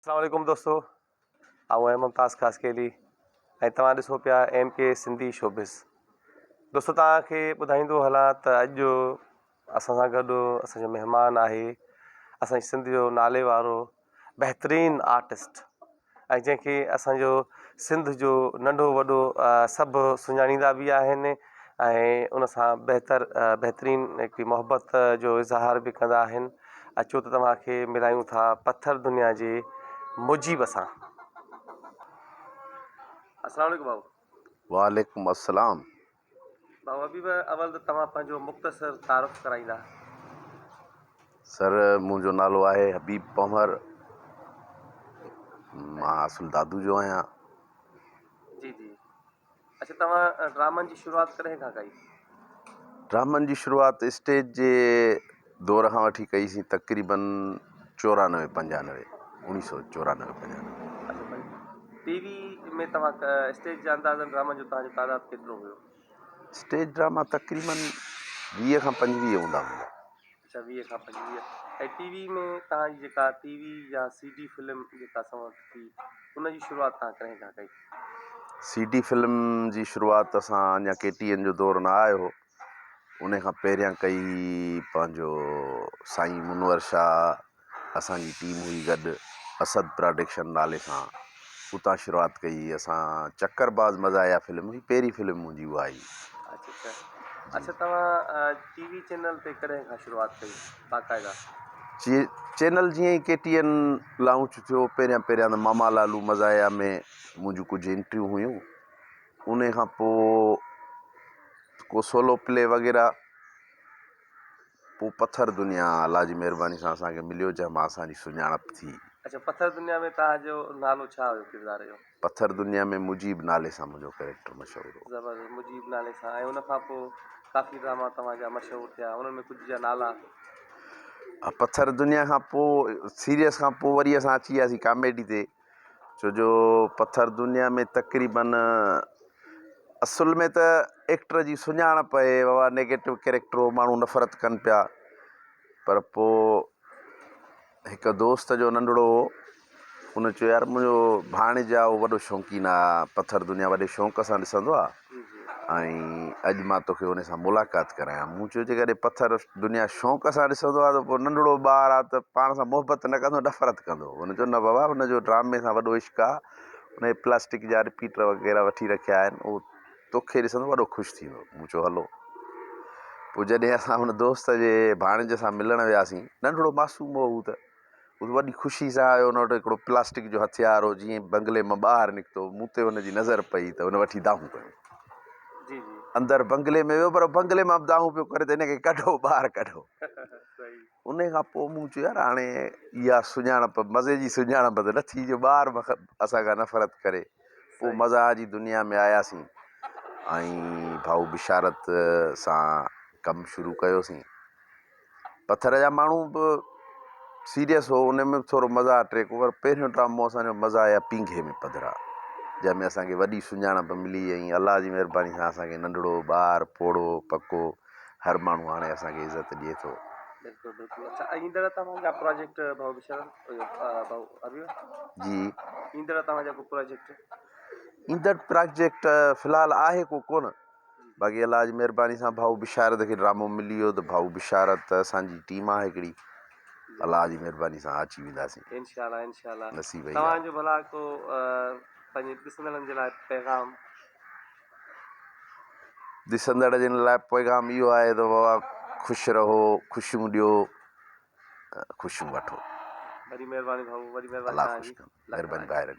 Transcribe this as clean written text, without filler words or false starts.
اسلام عليڪم دوستو آئون آهيان ممتاز خاصخيلي ۽ توهان ڏسو پيا ايم ڪي سنڌي شوبز دوستو توهان کي ٻڌائيندو هلان ته اڄ اسان سان گڏ اسان جو مهمان آهي اسان جي سنڌ جو نالي وارو بهترين آرٽسٽ ۽ جنهن کي اسان جو سنڌ جو ننڍو وڏو سڀ سڃاڻيندا به آهن ۽ ان سان بهتر بهترين هڪڙي محبت جو اظهار به ڪندا آهن اچو ته توهان کي ملايون ٿا پٿر دنيا جي مجيب سان. السلام عليڪم ڀائو. وعليڪم السلام. ڀائو حبيب اول ته توهان پنهنجو مختصر تعارف ڪرائيندا. سر منهنجو نالو آهي حبيب پنهور مان اصل دادو جو آهيان. جي جي اڇا توهان ڊرامن جي شروعات ڪڏهن کان ڪئي؟ ڊرامن جي شروعات اسٽيج جي دور کان وٺي ڪئي سين تقريبن 94 95 1994 95. اڇا ٽي وي ۾ توهان اسٽيج جا اندازن ڊرامن جو توهان جو تعداد ڪيترو هيو؟ اسٽيج ڊراما تقريبن 20 کان 25 هوندا هوندا. اڇا 20 کان 25 ۽ ٽي وي ۾ توهان جي جيڪا ٽي وي يا سي ڊي فلم جيڪا اسان وٽ ٿي ان جي شروعات توهان ڪڏهن کان ڪئي؟ سي ڊي فلم جي شروعات اسان اڃا ڪي ٽي اين جو دور نه آيو هو ان کان پهريان ڪئي هئي پنهنجو سائين منور شاهه اسان جي ٽيم هئي گڏ اسد پراڊڪشن نالي سان اتان شروعات ڪئي هئي اسان چڪر باز مزاحيه فلم هئي پهرين فلم منهنجي اها هئي. اڇا اڇا اڇا توهان ٽي وي چينل تي ڪڏهن کان شروعات ڪئي باقاعده؟ چينل جيئن ئي ڪي ٽي اين لانچ ٿيو پهريان پهريان ته ماما لالو مزاحيه ۾ منهنجون ڪجهه انٽريون هيون ان کان پوء ڪو سولو پلي وغيره پوء پٿر دنيا الله جي مهرباني سان اسان کي مليو جنهن مان اسان جي سڃاڻپ ٿي. اڇا پٿر دنيا ۾ توهان جو نالو ڇا هيو ڪردار جو؟ پٿر دنيا ۾ مجيب نالي سان منهنجو ڪريڪٽر مشهور هو. زبردست مجيب نالي سان ۽ ان کان پوء ڪافي ڊراما توهان جا مشهور ٿيا انهن ۾ ڪجهه جا نالا؟ پٿر دنيا کان پوء سيريس کان پوء وري اسان اچي وياسين ڪاميڊي تي ڇو جو پٿر دنيا ۾ تقريبن اصل ۾ ته ايڪٽر جي سڃاڻپ آهي بابا نيگيٽو ڪريڪٽر هو ماڻهو نفرت ڪن پيا پر پوء هڪ دوست جو ننڍڙو هو ان چيو يار منهنجو ڀاڻيج آهي اهو وڏو شوقين آهي پٿر دنيا وڏي شوق سان ڏسندو آهي ۽ اڄ مان توکي ان سان ملاقات ڪرايان مون چيو جيڪڏهن پٿر دنيا شوق سان ڏسندو آهي ته پوء ننڍڙو ٻار آهي ته پاڻ سان محبت نه ڪندو نفرت ڪندو هن چيو نه بابا هن جو ڊرامي سان وڏو عشق آهي ان جي پلاسٽڪ جا رپيٽر وغيره وٺي رکيا آهن اهو توکي ڏسندو وڏو خوش ٿيندو مون چيو هلو پوء جڏهن اسان هن دوست جي ڀاڻيج سان ملڻ وياسين ننڍڙو معصوم هو هو ته هو وڏي خوشي سان آيو، هن وٽ هڪڙو پلاسٽڪ جو هٿيار هو، جيئن ئي بنگلي مان ٻاهر نڪتو، مون تي هن جي نظر پئي ته هن وٺي دانهون ڪيون. اندر بنگلي ۾ ويو پر بنگلي مان به دانهون پيو ڪري ته هن کي ڪڍو ٻاهر ڪڍو. ان کان پوء مون چيو يار هاڻي اها سڃاڻپ مزي جي سڃاڻپ ته نه ٿي جو ٻار به اسان کان نفرت ڪري. پوء مزاح جي دنيا ۾ آياسين ۽ ڀائو بشارت سان ڪم شروع ڪيوسين. پٿر جا ماڻهو به سيريس هو ان ۾ به ٿورو مزاح ٽريڪ هو پر پهريون ڊرامو اسان جو مزاح يا پينگهي ۾ پڌرا جنهن ۾ اسان کي وڏي سڃاڻپ ملي ۽ الله جي مهرباني سان اسان کي ننڍڙو ٻار پوڙهو پڪو هر ماڻهو هاڻي اسان کي عزت ڏئي ٿو. بلڪل بلڪل اڇا ايندڙ توهان جا پراجيڪٽ ڀائو بشير ڀائو حبيب جي ايندڙ توهان جا ڪو پراجيڪٽ؟ ايندڙ پراجيڪٽ في الحال آهي ڪو ڪونه باقي الله جي مهرباني سان ڀائو بشارت کي ڊرامو ملي ويو ته ڀائو بشارت اسان جي ٽيم آهي هڪڙي الله جي مهرباني سان اچي وينداسين انشاء الله انشاء الله نصيب ئي توهان جو ڀلا ڪو پنهنجي ڏسندڙن جي لاء پيغام؟ ڏسندڙ جن لاء پيغام اهو آهي ته بابا خوش رهو خوشيون ڏيو خوشيون وٺو وڏي مهرباني ڀائو وڏي مهرباني الله خوش ڪندو مهرباني ڀائرن.